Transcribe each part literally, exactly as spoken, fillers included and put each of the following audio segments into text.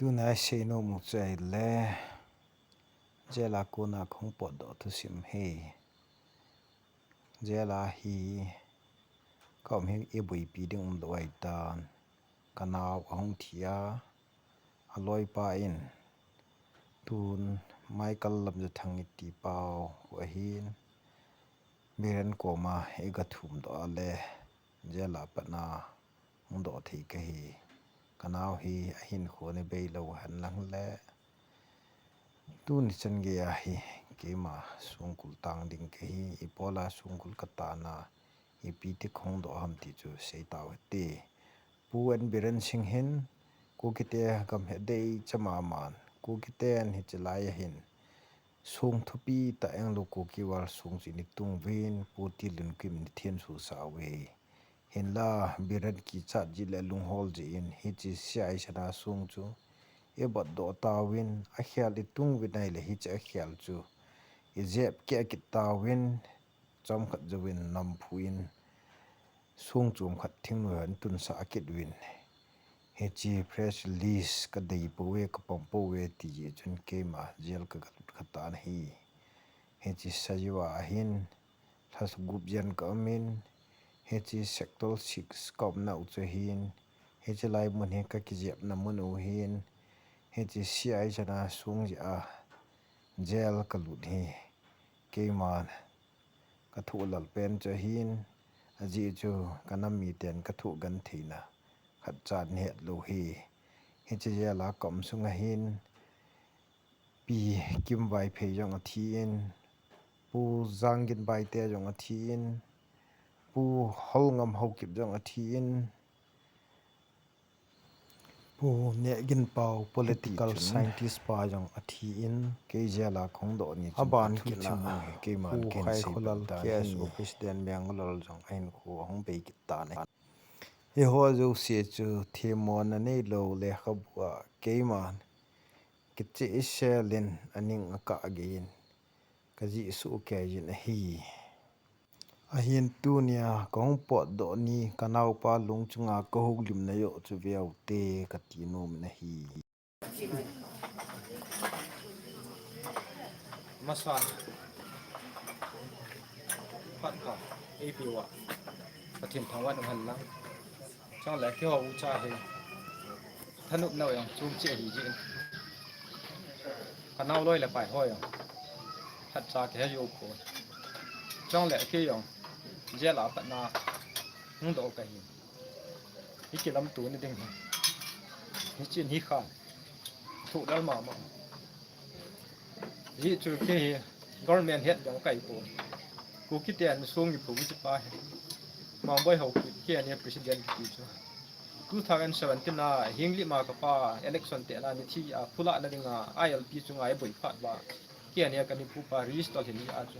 Tuna isei nom u chu ahile, jail a kona kahung potdoh thusim hi. Jail a hi kaum hi eiboipi ding umlou ahitan. Kanao ahung thi a, aloipa in tun Michael Lamjathang iti pau ahin, Biren koma eiga thumdoh a le, jail a patna hungdoh thei kahi. Kanao hi ahinkho ni beilou henlang le, tuni chan geiya hi keima songkul tang ding kahi. Ipola songkul katana, ipi ti kahung doh ham ti chu seitau hite. Pu N Biren Singh hin Kukite gam hi adei cha maman, Kukiten hiche laiya hin song thupi tah englou Kuki War song chu eina tunguvin, Pu T. Lunkim eina thensah uve. Hinla Biren kichat jeh le lunghol jeh in hiche C I sana song chu ibotdoh tauvin, akhel itung uvin ahile hiche akhel chu ijep keh kit tauvin, chomkhat jouvin namphu in song chomkhat thingnoi ho eina tunsah kit uvin, hiche press release kadei pouve, kapang pouve ti jeh chun keima jail kaga lut khatan ahi. Hiche Sajiwa ahin lha gup jen kaumin, hiche Sector six kaumnau chu ahin, hiche lai mun hi kakijepna mun u ahin, hiche C I sana song jeh a jail kalut hi keiman kathoh lal pen chu ahin, ajeh chu kanam miten kathoh gentheina khatcha ahetlou hi. Hiche jail a kaum sunga hin Pi Kim Vaiphei jong athin, Pu Janggin Baite jong athin, Pu Holngam Haokip jong athin, Pu Nehginpao political scientist pa jong athin, kei jail a kahung doh ni chun aban kit na, keiman Pu Khaikholal K S O president Menglal jong ahinkho ahung bei kit tan ahi. Eiho jouse chu themmona neilou lekhabua keiman kicheh sel in aning akah geiyin kajih sohkei jin ahi. Ahin tunia kahung potdoh ni kanaopa lung chunga kahoulimna joh chu veute kati nomin ahi. Masa phat pha eipeuva Pathen thangvah in umhen lang. Chule keiho ucha hi thanopna jong chom cheh ahijeh in, kanao loi le pai ho jong khatcha kihe jou pon. Chule kei jong jail a patna hungdoh kahi. Hi kilamto ni ding hi, hiche hi kha thoh lal mama. Hichu kei hi government head jong kahipon, Kukiten song eiphu hiche pa hi Mangboi Haokip, K N A president kiti chu two thousand seventeen a Henglep a kapa election tehna nithi a phulahna dinga I L P chunga eiboiphat uva, K N A kani pupa register hin jeh a chu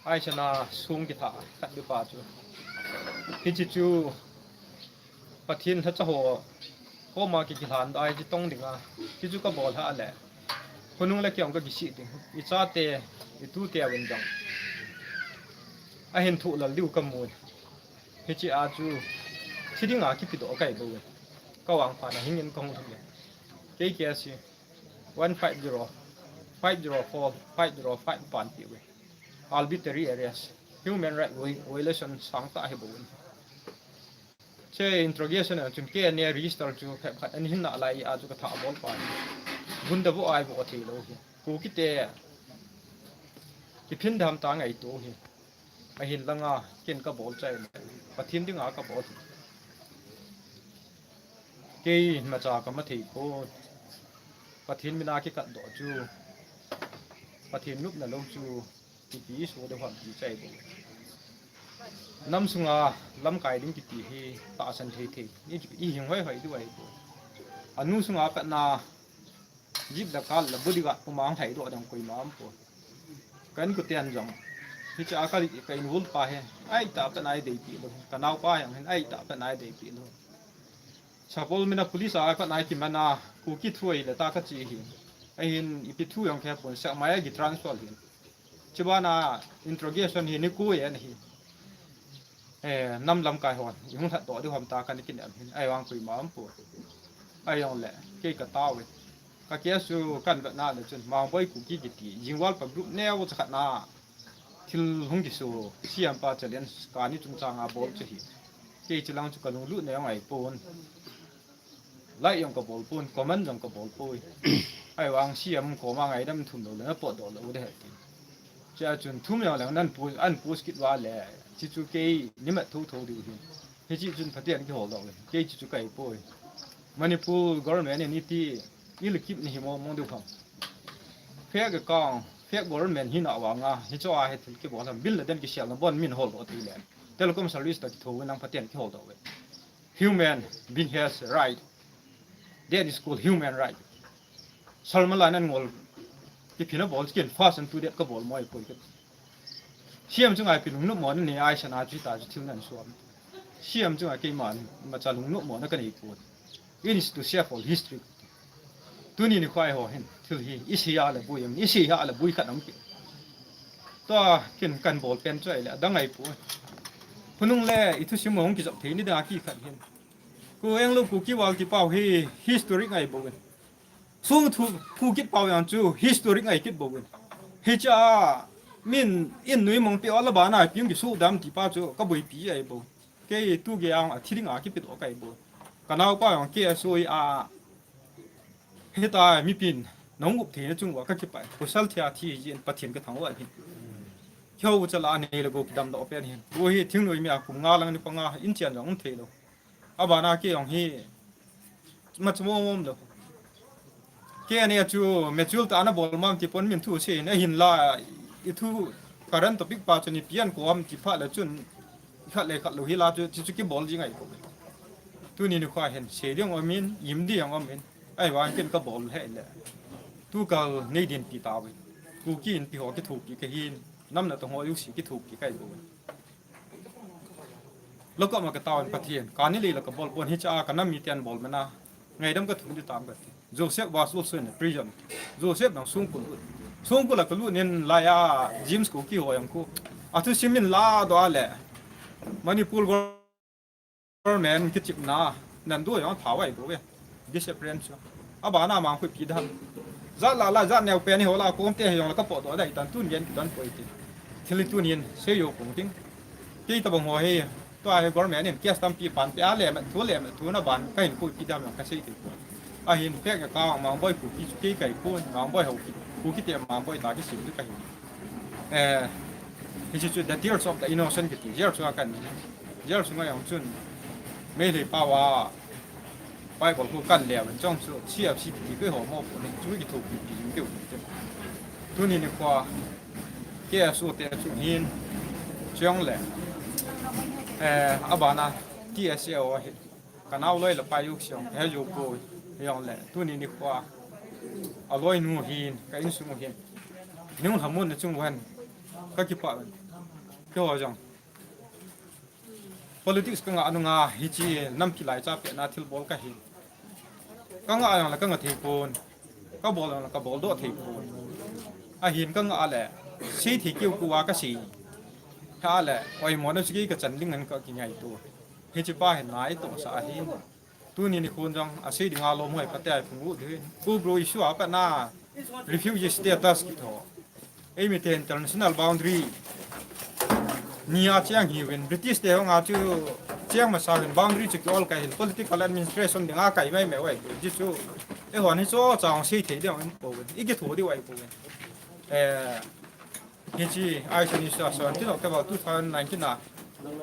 aisana song kitha khat bep a chu, hiche chu Pathen lhacha ho koma kikilhandoh a hiche tong dinga hichu kabol hah le, khonung le kei jong kakisih ding, ichate itute uvin jong ahin thoh lal diu kamun. Hiche a chu thi dinga kipedoh kahi bou, kavangphatna hingin kahung lhun e. Kei case one five zero, five zero four, five zero five panpi uve. Arbitrary arrest, human right vi-, violation sangtah ahibou in. Hiche interrogation a chun K N A register chu phabep khat ahin nalai a chu kathah bol pa hi, gunda vo a eivo theilou hi, Kukite kiphin dam tah ngaito hi. Ahin langa ken kabol chai, Pathen dinga kabol hi. Kei imacha kamathei pon, Pathen mina kikatdoh chu, Pathen nopna lou chu ipi isoh diu ham ti chai bou. Nam sunga lamkai ding kiti hi tahsan thei thei, i, ihing hoi hoi diu ahibou. Anu sunga patna jeep le car le bodyguard puma ahung lhaidoh ding koima aumpoi. Ka inkoten jong hiche a ka, ka involve pa hi, aitah a pat a eideipeh lou, kanaopa jong hin aitah a pat a eideipeh lou. Suppose mina police a pat a eikiman a, Kuki thu ahile tah kache hi. Ahin ipi thu jong kahepon, sehmai a kitransfer hi. Chubana interrogation hi nikho ahi. Eh, nam lamkai hon ihung lhatdoh diu ham tia kana kinem hin, ahivang koima aumpoi. Ahijongle, kei ka tao e. Ka case chu kan vetna le chun, Mangboi Kuki kiti, Jingwal pa group neo cha khat na, thil hung kiso, C M pa challenge, kani chungchang a bol chu hi. Kei chu lang chu ka lunglut na jong ahi pon. Like jong ka bol pon, comment jong ka bol poi. Ahivang C M koma ngaidam thum lou le na potdoh lou ding ahi ti. Chua chun thum jong le nan pu, an post kit uva le, chi chu kei ni mat tho tho diu hin. Hichi chun Pathen kihol doh le, kei chi chu ka hi poi. Manipur government in iti, ilkip ni hi mong mong diu ham. Fake account, fake government hina vanga, hichu a hi thil kibol ham, Bin Laden kiselna bon min hol doh ti le. Telecom service toh kitho in lang Pathen kihol doh ve. Human being has right. That is called human right. Salman la nan ngol kiphina bol kin fast and to that ka bol mo ahi poi. C M chunga ipi lungnop mo na nei, ahi sana chu ta chu thil nan suam. C M chunga keiman imacha lungnop mo na ka nei poi. It is to save all history. Tuni nikho a ho hin thil hi i sei a le bui em, i sei a le bui khat um kit. Tua kin kan bol pen chu ahi le, adang ahi poi. Khonung le i thusim hung kijop thei ni ding a kikhat hin. Ku Anglo Kuki War ti pau hi historic ahi bou in. Sung thu, thu kit pau jong chu historic ahi kit bou in. Hicha min in nuimong pe ola bana pi jong kisu dam ti pa chu ka boipi ahi bou. Kei tu gei a jong athi ding a kipe doh ka hi bou. Ka naopa jong K S O a, hita mipin nahung up theina chung uva ka kipah e. Pasal thi a thi jin Pathen ka thangvah in. Kihou chala nei le gou kidamdoh pen hin. Bou hi thingnoi mi a kum nga lang ni panga in chen jong um thei lou. Abana kei jong hi machmom lou. Kei a nei a chu mature tah a na bol mam ti pon min thu sei in, ahinla i thu current topic pa chu ni pian ko am ti pha le chun khat le khat lou hi la chu, chu, chu kibol jing ahi ko. Tuni nikho a hin sei ding um in, im ding um in. Ahivang ken ka bol he le. Tu kal nei din pi ta ve. Kuki Inpi ho kithopi ka hin, nam natong ho U C kithopi ka hi bou. Lou koma ka tao in Pathen, kani lei la ka bol pon hicha ka nam miten bol mena. Ngaidam ka thum di tam ka ti. Joseph was also in a prison. Joseph nang sungkul lut. Sungkul a ka lut nin laiya James Kuki ho jong khu. Athusim in la doh a le. Manipur government kichipna nan do jong pha vai bou ve. Disappearance. Abana mang khui pi dan. Jat la la jat neo pen hi ho la kom te hi jong la ka potdoh dai tan tun gen ki dan poi ti. Thil hi tunin sei jou pong ting. Kei tabang ho hi, tua hi government in case tampi pan pe a le, thu le, thu na ban, ka hin khui pi dam ka sei kei. Ahin pek ka Mangboi Kuki chu kei ka hi pon, Mangboi ho ki, Kuki te Mangboi ta kisim chu ka hi. Eh, hichu chu the tears of the innocent kiti, jail sunga kan, jail sunga jong chun, Meitei pao a, Bible khu kan leu in chong chu, C F C kiti kei ho mo pon, chu kithopi pi jing keu. Tuni nikho a, K S O te chu hin, chong le, eh, abana, T S A O hi, ka nao loi le pai u siang, he jou poi, jong le, tuni nikho a, aloi nu hin, ka insung u hin, nung hamun na chung wan, ka kipah wan, keiho jong. Politics ka ngah nunga hichi nampi laicha pehna thilbol ka hi. Ka ngah jong le ka ngah thei pon. Ka bol jong le ka boldoh thei pon. Ahin ka ngah le, sei thei keu keu a ka sei. Hia le, oimo na chu kei ka chan ding ngen ka kingaito. Hichi pa hin nai tohsa ahi. Tuni nikhon jong asei dinga lom hoi phatea phung u ding. Ku bro issue a pat na refugee status kitho. Eimi te international boundary ni a cheng hiuvin, British te hung a chu cheng masa uvin, boundary chu ki-ol kai hin, political administration dinga kai mai mai uve. Hichu eihon hichu chang sei thei ding in pouvin, i kitho diu ahi pouvin. Eh, hichi ahi chu ni sa sa ti lo te ba two thousand nineteen a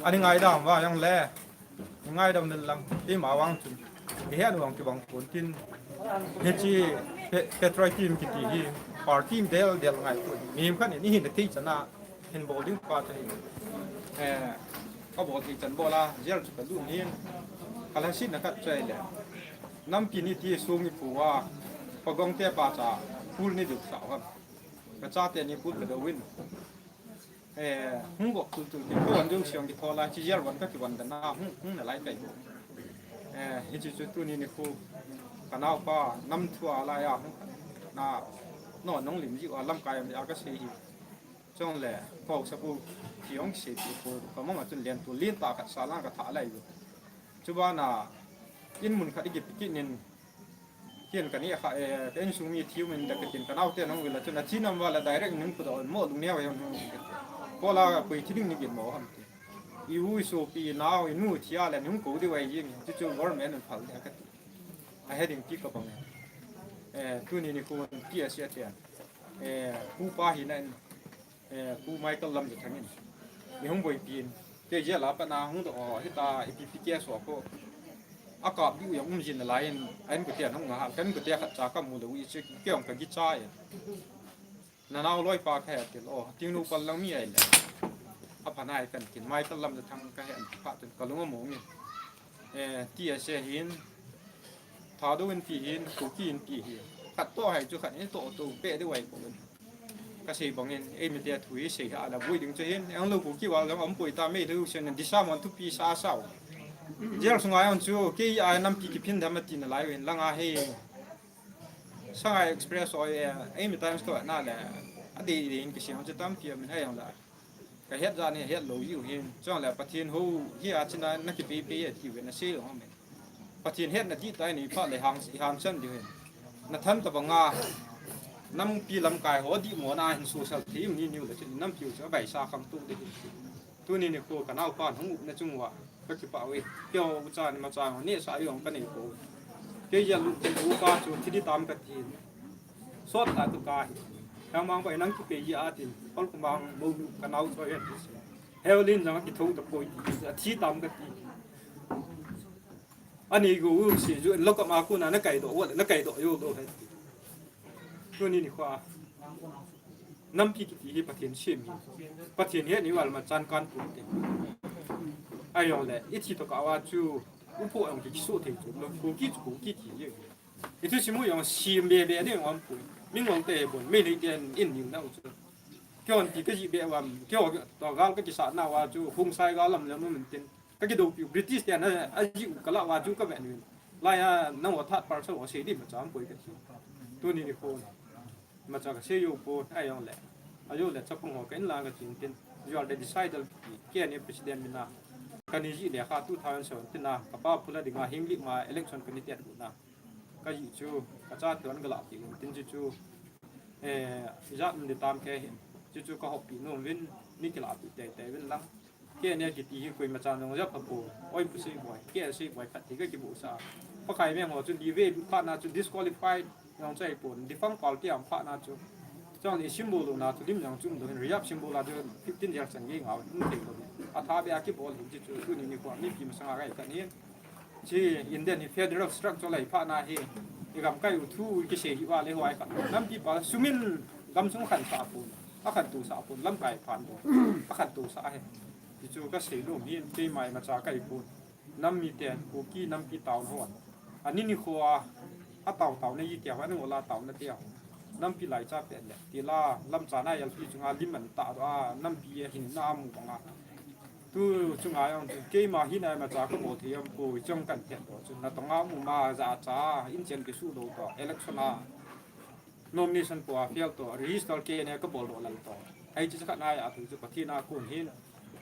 ani ngaidam uva jong le. Ngaidam nen lang, eima vang chun. Eihet vang kibang pon tin. Hichi pe-, patriotism kiti hi, party del del ngai pon. Mihem khat in ihin thei chan a, hin bol ding pa chu hi. Eh, ka bol thei chan bol a, jail chu ka lut in. Ka lhasetna khat chu ahile. Nampi ni ti sung i phu a, pagong te pa cha, pul ni duk sa ham. Ka chate ni pul ka do in. Eh, hung gop tul tul tin, ko an jong siang kitho lai, chi jail vang ka kivon dan a, hung, hung na lai kai. Eh, hichi chu tuni nikho, ka naopa, nam thu a lai a, hung na, no, nong lim ji a, lamkai am le a ka sei hi. Chong le, ko sa pu, ki ong sei pu ko, ka mong a chun len tu, len ta ka sa lang ka tha lai. Chu bana, in mun khat i kipe kit in, Tin ka ni kha, eh, ka insung mi thiu min da ka tin ka nau te nang wila chun a thi nam wala direct ning pu da mo lung ne wa yong. Ko la koi thi ding ni gin mo ham ti. I u i sopi i nau i nu thi a le ning ko di wa yi mi. Chu chu government in phal de ka ti. A heading ti ka bang. Eh, tuni nikho ti a sia te. Eh, pu pa hi na in. Eh, Pu Michael Lamjathang in. Mi hung boipi in. Kei jia la pa na hung do o, hita ipi pi kia so ko. A kap diu jong um jin lai in, a in ko tia hung nga ha, kan ko tia khat cha ka mu do wi chi, kei jong ka gi cha e. Na nau loi pa ka he til o, ting nu pal lang mi ai le. A pha nai kan kin, Michael Lamjathang ka he an pha tun ka lung a mo ngi. Eh, ti a se hin, Thadou in ti hin, Kuki in ti hin. Khat to hai chu khat in to to pe de wai ko in. Ka sei bangin, ei mi te thu hi sei ha la bui ding chu hin, eng lo Kuki wal jong um poi ta, mei lo sen disa mon thupi sa sao. Jail sunga jong chu, kei a nampi kiphin dam a ti na lai win, langa hei. Sangai Express oi, eh, ei mi Times to na le, a dei dei in kisem chu tampi a min a jong la. Ka het jan hi het lo jiu hin, chong le Pathen ho hi a china na kipei pei e ti ve na sei lo me. Pathen hetna dih tai ni pha le hang, i hangsan diu hin. Na than ta banga, nampi lamkai ho dih mo na hin social thim ni niu le chin nampi u chu a bai sa kham tu de hin. Tuni nikho ka nau pa hung up na chung wa, ka kipah uve. Kei ho u cha ni ma cha ni sa i ong ka nei ko. Kei jia lu te u pa chu thi di tam ka ti. Sot ta tu ka hi. Ka mang bai nang ki pe ji a tin. Kol ko mang mo nu ka nau choi a ti se. Heolin jang ki thou ta poi ti. A thi tam ka ti. Ani go u si ju lo ka ma ku na na kai do wa na kai do yo do he. Tuni nikho a. Nampi kiti hi Pathen sem hi. Pathen hi ni wal ma chan kan pu te. Ai jong le, i thi to ka wa chu, u pho ang ki so thei chu, lo Kuki chu Kuki ti ye. I thu simu jong sim be be ni ngam pu. Mi ngong te bon, mi nei te in ni na u chu. Kei hon ti ka ji be wam, kei ho to gal ka ki sa na wa chu, hung sai gal lam lam min tin. Ka ki do piu British te na, a ji u ka la wa chu ka ve ni. Lai a, na wa that par sa wa se di ma cham poi ka ti. Tuni nikho. Ma cha ka sei yo po, ai jong le. A yo le chapang ho ka in lang ka chin tin. You are the decider ki, K N A president mina. Ka ni ji le kha two thousand seventeen na, ka pa phula dinga hing lik ma election ka ni tet bu na. Ka ji chu, ka cha tuan ka la pi tin chu chu. Eh, i jat min de tam ke hin. Chu chu ka hop pi no vin, ni ki la pi te te vin lang. K N A kiti hi koima chan jong ja pha po. Oi pu sei boi, K N A sei boi khat ti ka ki bu sa. Pakai meng ho chu di ve pha na chu disqualified jong chai po. Defunct party am pha na chu. Chong ni symbol lo na chu lim jong chu um do hin, re-up symbol a chu fifteen years chan nge ngau um thei lo. A tha be a ki bol hin chu chu ni nikho mi pi ma sanga gai ka ni. Chi Indian hi federal structure lai pha na hi. I gam kai u thu ki sei hi wa le huai ka. Nampi pa sumin gam sung khan sa pun. A khan tu sa pun lamkai phan do. A khan tu sa he. Ti chu ka sei lo mi kei mai ma cha kai pun. Nam mi te Kuki nampi tau ho. Ani nikho a, a tau tau na i tia, ani wala tau na tia. Nampi lai cha pe le. Ti la lam cha na yal pi chunga lim an ta do a, nampi a hin na mu banga. Tu chunga jong chu keima hi nai ma cha ka bol thei am ko, chong kan thei to chu na tonga mu ma ja cha in chen ki su lo to election a nomination po a fail to register K N A ka bol do lal to. Ai chi khat nai a thu chu Pathen a kun hin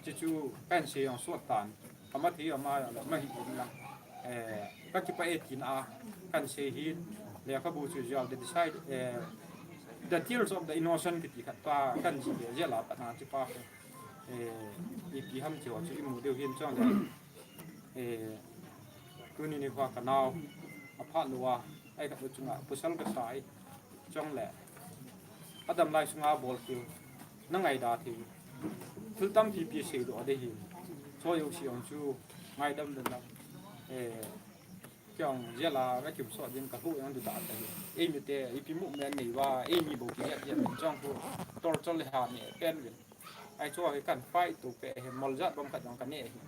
chi chu kan se jong suat tan. Ama thei ama la ma hi in la. Eh, ka ki pa e tin a kan se hi le ka bu chu jal de decide, eh, the tears of the innocent kiti khat pa kan ji de jela pa na chi pa. Eh, ipi ham ti ho chu i mu deu hin chong le. Eh, tuni nikho a ka nau, a phat lou a, ai ka chunga, pasal ka sa ai, chong le. A dam lai sunga bol kiu, na ngaida thei. Thil tampi pi sei do de hi. Cho yo si ong chu, ngaidam den la. Eh, Kiong jela ka kim so din ka hu yang du da ta hi. Ei mi te, ipi mu men nei wa, ei mi bo ki ya ya chong ko. Tor chol le ha ni pen win. Ai chu hi kan fight to pe hi mol jat bom khat jong ka ne hi.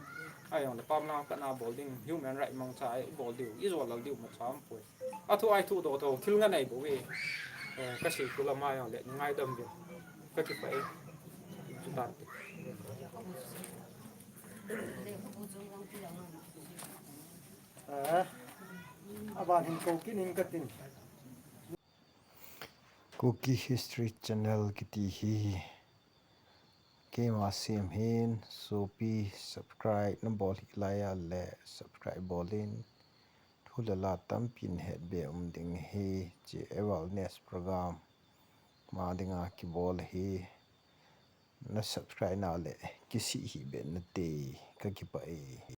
Ai jong le pam na ka na bol ding human right mong cha ai bol diu, i zo lal diu ma cham poi. A thu ai thu do to, thil nga nei bo we. Eh, ka sei thu la ma jong le ngaidam diu. Ka ki pa e. Chu tan te. Eh, aban hin ko kin in ka tin. Kuki History Channel kiti hi keima sem hin, sopi subscribe na bol hi lai a le subscribe bol in. Thu Ulala tampin hetbe um ding hi, hiche awareness program ma dinga kibol hi, na subscribe na le kisih hih be nate, kakipah e.